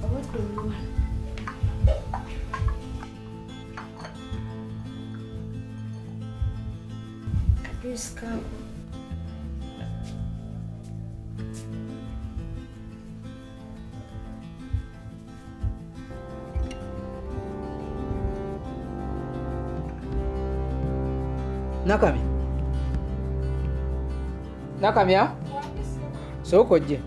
Obudde oluwa. Kajuisi kaako. Nakamya. Nakamya. Sooka ojje.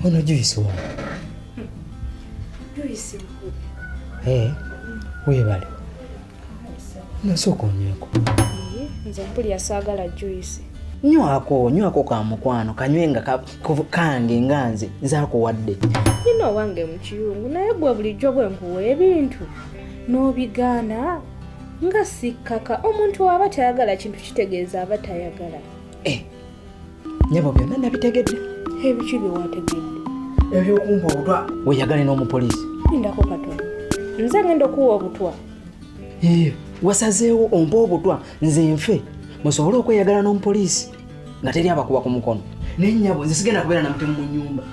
Ono juice wa. Juice. Eh. Weebale. Nasooka onyweko. Nze mpulira saagala juice. Nywako, nywako ka mukwano, kanywe nga kange nga nze nze akuwadde. Nina owange mu kiyungu naye gwe bulijjo bwe nkuwa ebintu n'obigaana nga sikkaka. Omuntu aba tayagala kintu kitegeeza aba tayagala. Eh, nyabo byonna nabitegedde. Ebiki bye wategedde? Ebyokumpa obutwa weyagale n'omupoliisi. Lindako katono. Nze ngenda okuwa obutwa. Eh, wasazeewo ompa obutwa nze nfe musobole okweyagala n'omupoliisi nga teri abakuba ku mukono. Naye nnyabo nze sigenda kubeera na mutemu mu nnyumba.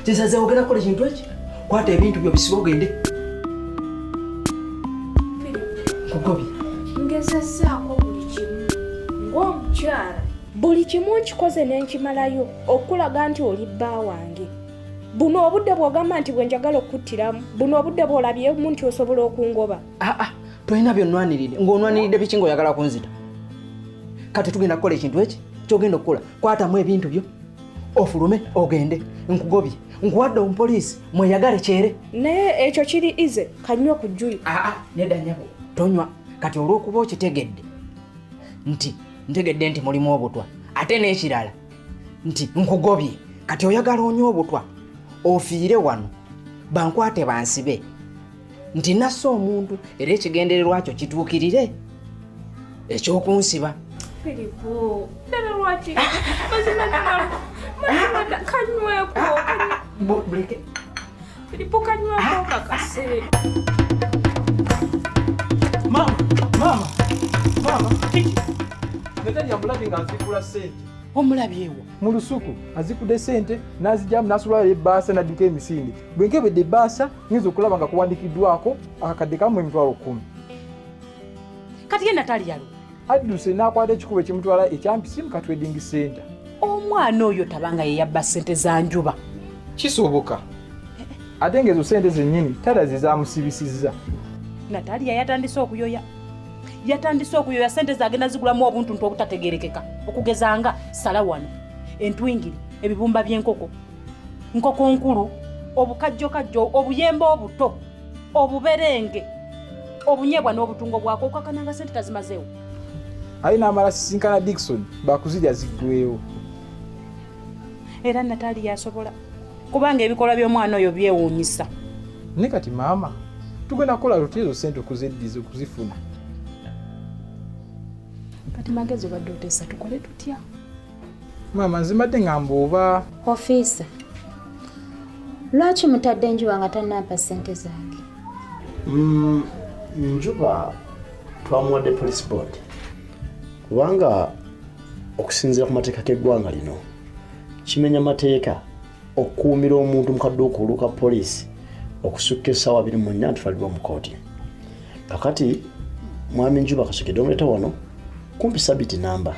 Kyesazeewo ogenda kukola ekintu eki? Kwata ebintu byo bisibe ogende. Nkugobye. Ngezezzaako buli kimu ng'omukyala. Buli kimu nkikoze ne nkimalayo okulaga nti oli bba wange. Buno obudde bw'ogamba nti bwe njagala okukuttiramu, buno obudde bw'olabyemu nti osobola okungoba. Aa, tolina by'onnwaniridde, ng'onwaniridde biki ng'oyagala kunzita? Kati tugenda kukola ekintu eki ky'ogenda okukola, kwatamu ebintu byo ofulume ogende, nkugobye, nkuwadde omupoliisi, mweyagale kyere. Naye ekyo kiri ize, kanywe ku jjuyi. Aa, nedda nnyabo, tonywa. Kati olw'okuba okitegedde nti ntegedde nti mulimu obutwa, ate n'ekirala nti nkugobye, kati oyagala onywe obutwa ofiire wano bankwate bansibe nti nasse omuntu era ekigendererwa kyo kituukirire ekyokunsiba. Firipo, ddala lwaki? Mazima ddala, mazima ddala, kanyweko, Buleke. Firipo, kanyweko kakase. Mama, mama, mama, kiki? Natalia mulabye nga nzikula ssente. Omulabyewo? Mu lusuku azikudde ssente n'azigyamu n'asulayo ebbaasa n'adduka emisinde. Bwe nkebedde ebbaasa nnyinza okulaba nga kuwandiikiddwako akakadde kamu 10,000. Kati ye Natalia lu? Adduse n'akwata ekikubo ekimutwala ekyampisi mu Katweding Center. Omwana oyo tabanga ye yabba ssente za Njuba. Kisoboka. Ate ng'ezo ssente zennyini tata ze zaamusibisizza. Natalia yatandise okuyoya. Yatandise okuyoya ssente zagenda zigulamu obuntuntu obutategeerekeka. Okugeza nga sala wano, entwingiri, ebibumba by'enkoko, nkoko nkulu, obukajjokajjo, obuyembe obuto, obuberenge, obunyebwa n'obutungo bwako, okakana nga ssente tazimazeewo. Aye n'amala sisinkana Dickson bakuzirya ziggweewo. Era Natalia asobola kubanga ebikolwa by'omwana oyo byewuunyisa. Naye kati maama tugenda kukola tutya ezo ssente okuzeddiza okuzifuna? Kati magezi obadde oteesa tukole tutya? Maama nze mbadde ngamba oba Ofiisa, lwaki mutadde Njuba nga tannampa ssente zange? Njuba twamuwadde police bond kubanga okusinziira ku mateeka g'eggwanga lino kimenya mateeka okukuumira omuntu mu kadduukulu ka poliisi okusukka essaawa 24 ntwalibwa mu kkooti. Kakati mwami Njuba kasookedde omuleeta wano kumpi sabiti namba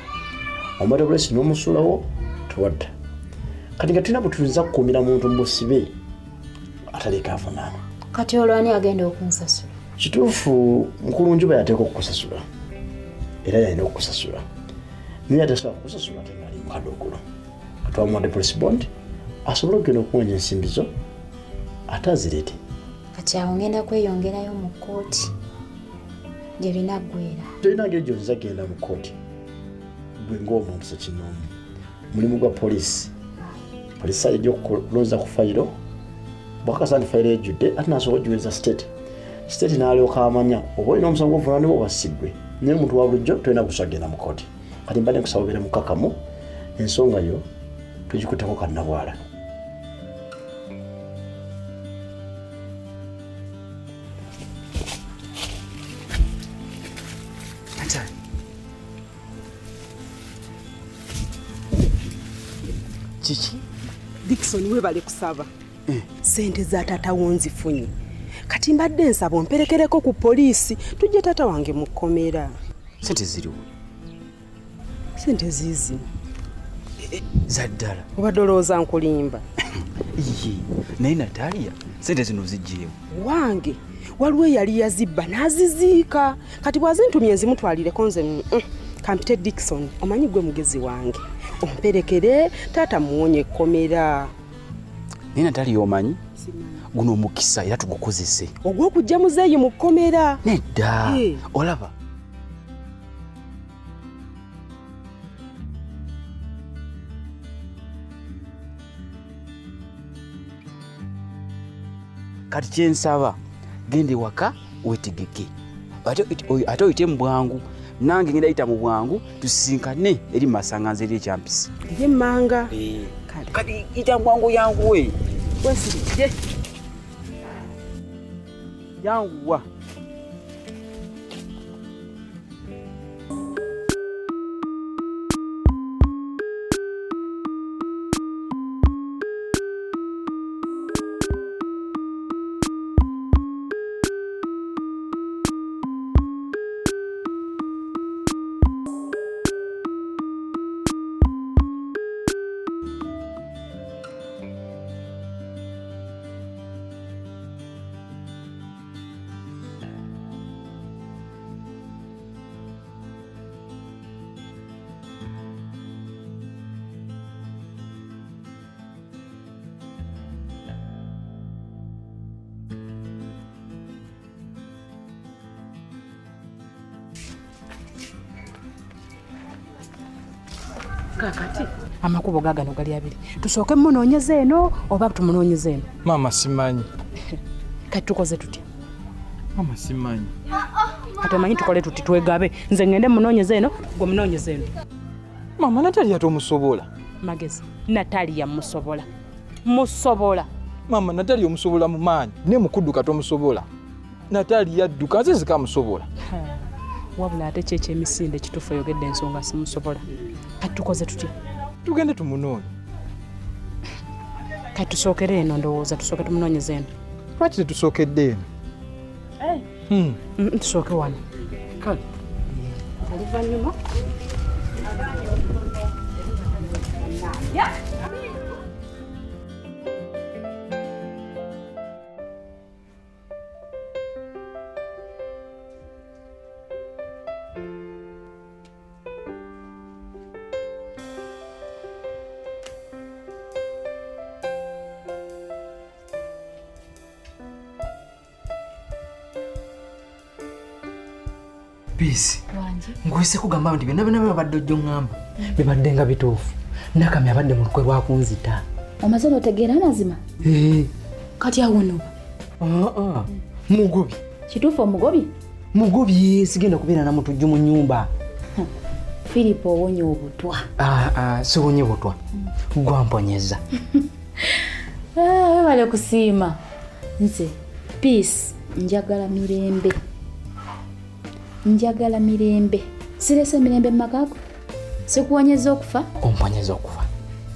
omuleeta poliisi n'omusuulawo tuwadda. Kati nga tulina bwe tuyinza kukuumira muntu mu busibe ataliiko avunaana. Kati olwo ani agenda okunsasula? Kituufu mukulu Njuba yateeka okukusasula era yalina okukusasula, naye atasobola kukusasula ate ng'ali mu kaduukulu. Twamuwadde police bond asobole okugenda okuwonya ensimbi zo ate azireete. Kati awo ngenda kweyongerayo mu kkooti gye binaggweera. Tolina ngeri gy'oyinza kugenda mu kkooti gwe ng'omuntu ssekinnoomu. Mulimu gwa poliisi. Poliisi ajja okulonza ku fayiro, bw'akakasa nti fayiro ejjudde ate n'asobola okugiweereza state. State n'alyoka amanya oba olina omusango gw'obuvunaanibwa oba si ggwe. Naye omuntu wa bulijjo tolina kusobola kugenda mu kkooti. Kati mbadde nkusaba obeere mukkakkamu, ensonga yo tugikutteko kannabwala. Natali. Kiki? Dickson webale kusaba. Sente za taata wo nzifunye. Kati mbadde nsaba omperekereko ku poliisi tujje taata wange mu kkomera. Sente ziriwo? Sente ziizino. Za ddala? Obadde olowooza nkulimba? Iye, naye Natalia, sente zino ziggyeewo. Wange waliwo eyali yazibba n'aziziika. Kati bw'azintumye nzimutwalireko nze kampite Dickson, omanyi gwe mugezi wange. Omperekere taata muwonye ekkomera. Naye Natalia omanyi guno omukisa era tugukozese. Ogw'okujja muzeeyi mu kkomera? Nedda, olaba. Kati kyensaba genda ewaka wetegeke, ate oyite mu bwangu, nange ngenda yita mu bwangu tusisinkane eri masanganze eri ekyampisi. Ye mmanga. Kati yita mu bwangu yanguwe. Wesiridde. Yanguwa. Kakati amakubo gagano gali abiri, tusooke munoonyeza eno oba tumunoonyeza eno? Maama simanyi. Kati tukoze tutya? Maama simanyi. Kati omanyi tukole tuti, twegabe, nze ngende munoonyeza eno, gwe munoonyeza eno. Maama Natalia tomusobola. Magezi, Natalia musobola. Musobola. Maama Natalia omusobola mu maanyi, ne mu kudduka tomusobola. Natalia adduka, nze zikamusobola. Wabula ate ki ekyemisinde kituufu oyogedde ensonga simusobola. Kati tukoze tutya? Tugende tumunoonye. Kati tusookere eno ndowooza, tusooke tumunoonyeze eno. Lwaki tetusookedde eno? Tusooke wano. Kale. Oluvannyuma. Peace. Nkwese kugamba nti byonna byonna bibadde ojja oŋŋamba bibadde nga bituufu. Nakamya abadde mu lukwe lwa kunzita. Omaze n'otegeera amazima? Kati awo nno? Mugobi. Kituufu omugobi? Mugobi, sigenda kubeera na mutujju mu nnyumba. Philip owonye obutwa. Siwonye butwa. Gwamponyeza. Webale kusiima. Nze Peace njagala mirembe. Njagala mirembe. Sirese emirembe mu maka go. Sikuwonyeza okufa? Omponyeza okufa.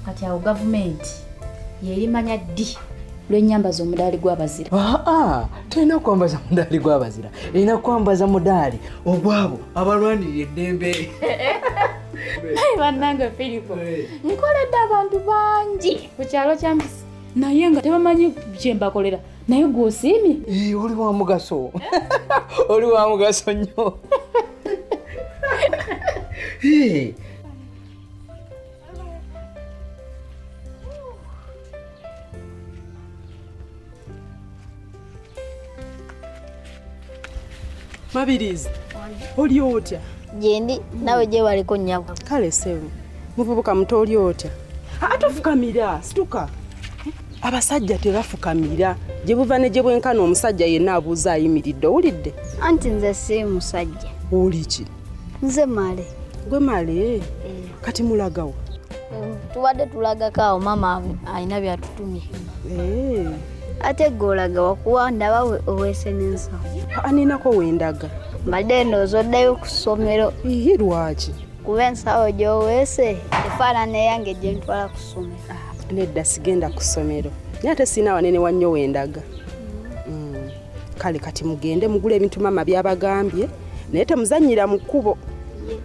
Kati awo gavumenti yeerimanya ddi lw'ennyambaza omudaali gw'abazira? Terina kwambaza mudaali gw'abazira, erina kwambaza mudaali ogwabo abalwanirira eddembe. Bannange Filipo, nkoledde abantu bangi ku kyalo kya Mpisi naye nga tebamanyi kye mbakolera, naye gwe osiimye. Oli wa mugaso. Oli wa mugaso nnyo. Mabirizi, oli otya? Gyendi, nawe gye baliko nnyabo. Kale ssebo, muvubuka muto oli otya? Ate ofukamira, situka. Abasajja tebafukamira, gye buva ne gye bwenkana omusajja yenna abuuza ayimiridde, owulidde? Anti nze si musajja. Oli ki? Nze Male. Gwe Male? Kati mulagawa? Tubadde tulagako awo, maama alina by'atutumye. Ate gwe olagawa kuba ndaba oweese n'ensawo. Aninako wendaga. Mbadde ndowooza oddayo ku ssomero. Iye lwaki? Kuba ensawo gy'oweese efaanana eyange gye ntwala ku ssomero. Nedda sigenda ku ssomero naye ate sirina wanene wa nnyo wendaga. Kale kati mugende mugule ebintu maama byabagambye naye temuzannyira mu kkubo.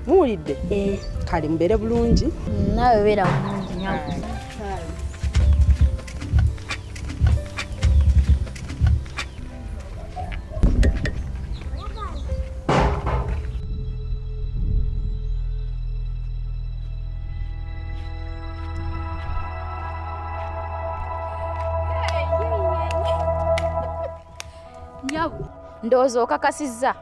Muwulidde? Kale mubeere bulungi. Naawe beera bulungi nyabo. Nyabo, ndowooza okakasizza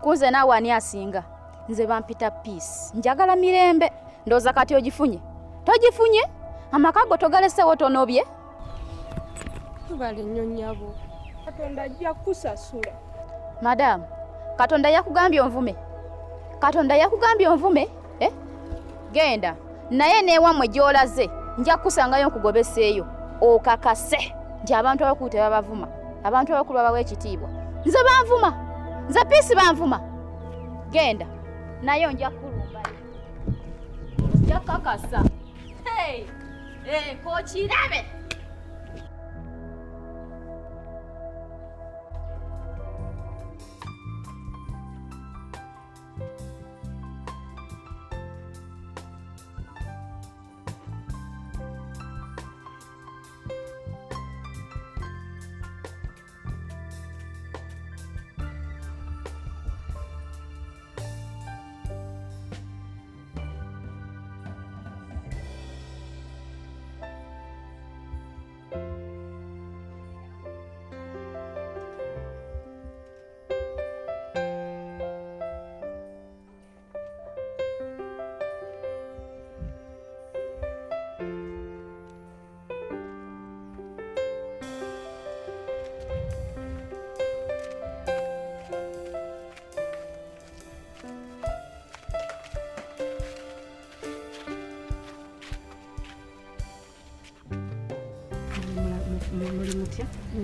kunze naawe ani asinga? Nze bampita Peace, njagala mirembe. Ndowooza kati ogifunye. Togifunye? Amaka go togalesewo tonobye? Tubale nnyo nnyabo. Katonda ajja kukusasula. Madamu, Katonda yakugambye onvume. Katonda yakugambye onvume? Eh? Genda. Naye n'ewammwe gy'olaze nja kukusangayo nkugobeseeyo. Okakase nti abantu abakulu tebabavuma. Abantu abakulu babawa ekitiibwa. Nze banvuma. Nze Peace banvuma. Genda. Naye nja kukulumba. Nja kukakasa. Hey! Hey, kokirabe.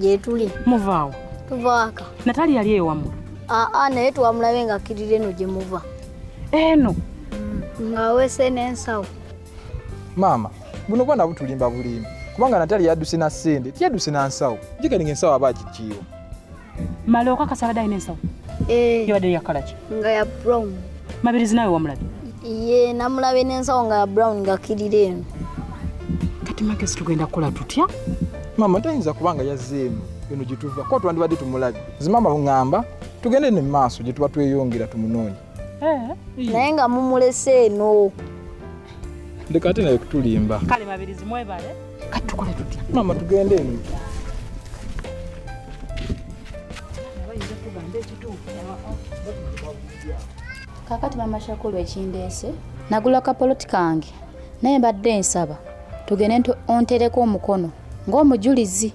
Gyetuli. Muvaawo? Tuva waka. Natali yali eyo wammwe? Aa, naye twamulabe nga akkirira eno gye muva. Eno? Ng'aweese n'ensawo. Maama, buno bwana butulimba bulimbi kubanga Natali yadduse na ssente, tiyadduse na nsawo. Jjukira ng'ensawo aba agiggyeewo. Male okakasa abadde alina ensawo? Eh. Yabadde ya kkala ki? Nga ya brown. Mabirizi naawe wamulabye? Ye, namulabye n'ensawo nga ya brown ng'akkirira eno. Kati Magezi tugenda kukola tutya? Maama tayinza kuba nga yazzeemu eno gye tuva kuba twandibadde tumulabye. Nze maama ŋŋamba tugende ne mu maaso gye tuba tweyongera tumunoonye. Naye nga mumulese eno. Leka ate naye kutulimba. Kale Mabirizi mwebale. Kati tukole tutya? Maama tugende eno. Kaakati Maama Shakulu ekindeese nagula kapoloti kange naye mbadde nsaba tugende ontereko omukono ng'omujulizi.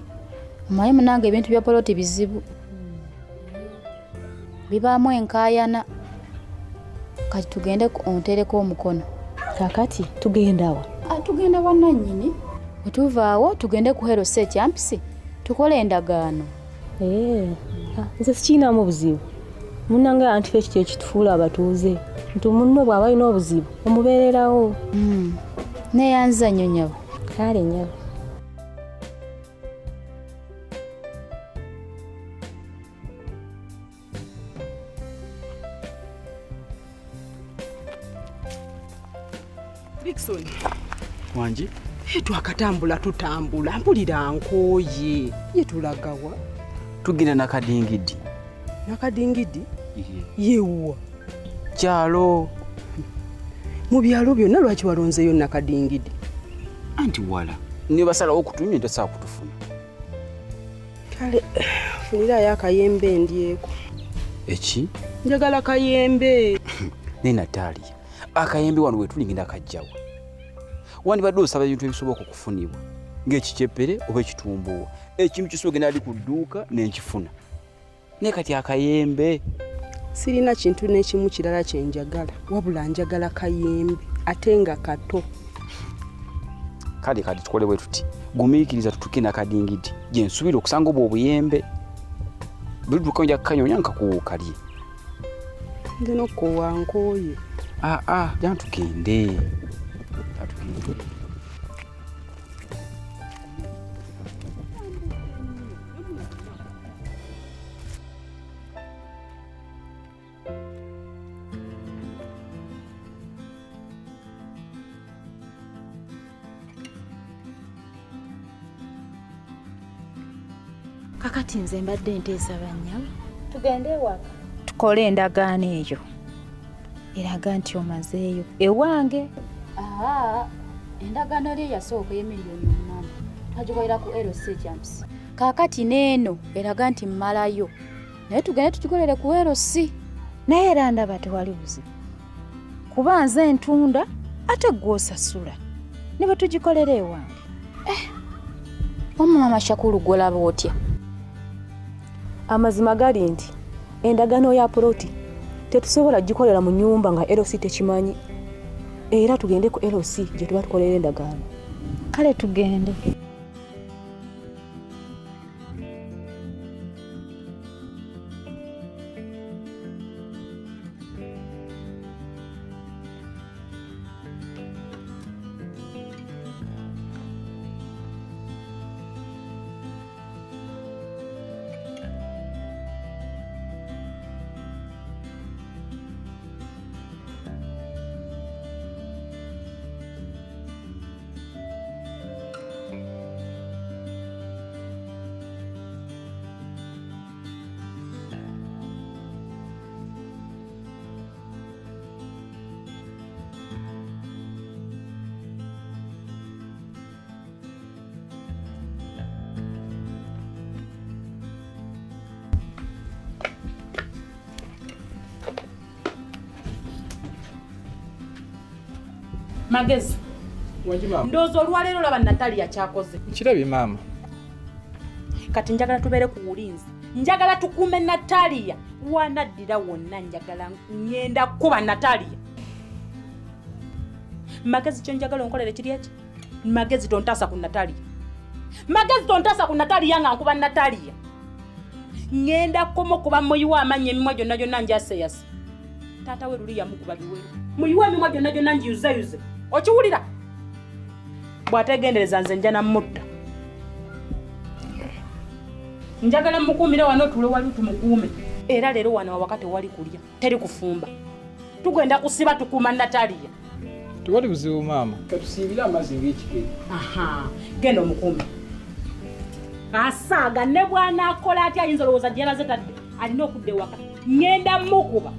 Omanyi munange ebintu bya poloti bizibu, bibaamu enkaayana. Kati tugende ontereko omukono. Kaakati tugenda wa? Tugenda wa nannyini. Bwe tuvaawo tugende ku Heroes Ekyampisi tukole endagaano. Nze sikirinaamu buzibu. Munnange anti ffe ekyo ekitufuula abatuuze nti munno bw'aba alina obuzibu omubeererawo. Neeyanza nnyo nnyabo. Kale nnyabo. Dickson. Wangi? Twakatambula tutambula mpulira nkooye. Ye tulagawa? Tugenda Nakadingidi. Nakadingidi? Yewwa. Kyalo. Mu byalo byonna lwaki walonzeeyo Nakadingidi? Anti wala. Ne basalawo okutunywa ntasobola kutufuna. Kale funirayo akayembe ndyeko. Eki? Njagala kayembe. Naye Natalia, akayembe wano we tuli ngenda kajjawa. Wandibadde osaba ebintu ebisoboka okufunibwa ng'ekikyepere oba ekitumbuwa. Ekintu kisobola ogenda ali ku dduuka ne nkifuna. Naye kati akayembe. Sirina kintu n'ekimu kirala kye njagala, wabula njagala kayembe ate nga kato. Kale kati tukole bwe tuti, gumiikiriza tutuuke Nakadingidi gye nsuubira okusanga obwo obuyembe. Bwe tutuuka nja kukanyonya nkakuwa okalye. Nze n'okukoowa nkooye. Aa, jangu tugende. Tugende. Kakati nze mbadde nteesa bannyabo tugende ewaka tukole endagaano eyo eraga nti omazeeyo ewange. Endagaano eri eyasooka ey'emiliyoni 8 twagikolera ku LC Champs. Kaakati n'eno eraga nti mmalayo, naye tugende tugikolere ku LC. Naye era ndaba tewali buzibu kuba nze ntunda ate ggwe osasula ne bwe tugikolera ewange. Wamma Mama Shakulu gw'olaba otya? Amazima gali nti endagaano ya poloti tetusobola gikolera mu nnyumba nga LC tekimanyi, era tugende ku LC gye tuba tukolera endagaano. Kale tugende. Magezi. Ndowooza olwaleero olaba Natalia kyakoze. Nkirabye maama. Kati njagala tubeere ku bulinzi. Njagala tukuume Natalia. Wanaddira wonna njagala ngenda kuba Natalia. Magezi kye njagala onkolere kiri eki? Magezi tontaasa ku Natalia. Magezi tontaasa ku Natalia nga nkuba Natalia. Ngenda kumukuba muyiwa amannya emimwa gyonna gyonna njaseyase. Taata we luli yamukuba biwero. Muyiwa emimwa gyonna gyonna njiyuzeyuze. Okiwulira? Bw'ategendereza nze nja namutta. Njagala mukuumire wano tuule wali tumukuume. Era leero wano awaka tewali kulya, teri kufumba. Tugenda kusiba tukuuma Natalia. Tewali buzibu maama. Katusiibire amazzi ng'ekigere. Aha, genda omukuume. Asaaga ne bw'anaakola atya ayinza olowooza gye yalaze tadde, alina okudda ewaka. Ŋŋenda mukuba.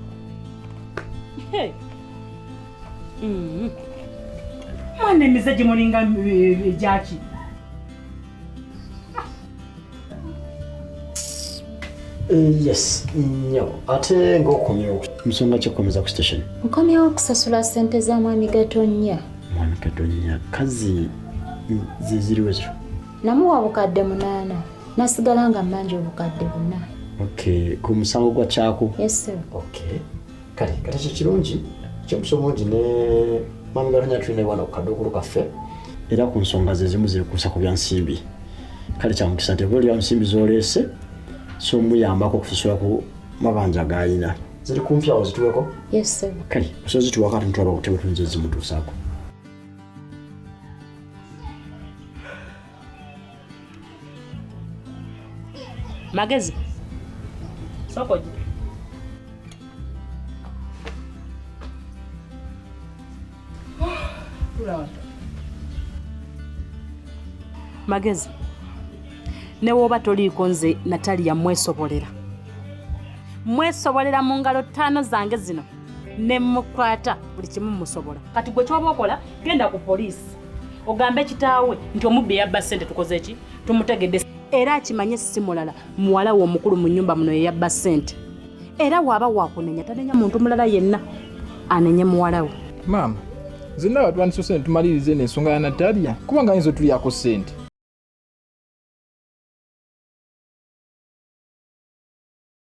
Mwana emize gimulinga egyaki. Yes, nnyo. Ate ng'okomyewo nsonga ki okukomeza ku station? Nkomyewo okusasula ssente za Mwami Gatonnya. Mwami Gatonnya kazi ze ziriwo ziro? Namuwa obukadde 8 nasigala nga mmanja obukadde 4. Okay, ku musango gwa Kyako? Yes sir. Okay. Kale, kati ekyo kirungi, ky'omusa obungi ne Mwami Gatonnya tulina wano ku kaduukulu kaffe era ku nsonga ze zimu zeekuusa ku bya nsimbi. Kale kya mukisa nti oba olya nsimbi z'oleese so muyambako okusasula ku mabanja g'alina. Ziri kumpi awo zituweko? Yes sir. Kale, osobola zituwako ate ntwala obutebe tuyinza ozimutuusaako. Magezi. Soko ojje. Magezi. Ne woba toliiko nze Natalia mwesobolera. Mwesobolera mu ngalo 5 zange zino ne mukwata buli kimu musobola. Kati gwe ky'oba okola genda ku poliisi ogambe kitaawe nti omubbi yabba ssente tukoze ki? Tumutegedde. Era akimanye si mulala muwala we omukulu mu nnyumba muno ye yabba ssente. Era bw'aba wakunenya tanenya muntu mulala yenna anenye muwala we. Maama, nze naawe twandisose ne tumaliriza eno ensonga ya Natalia kubanga ayinza otulyako ssente.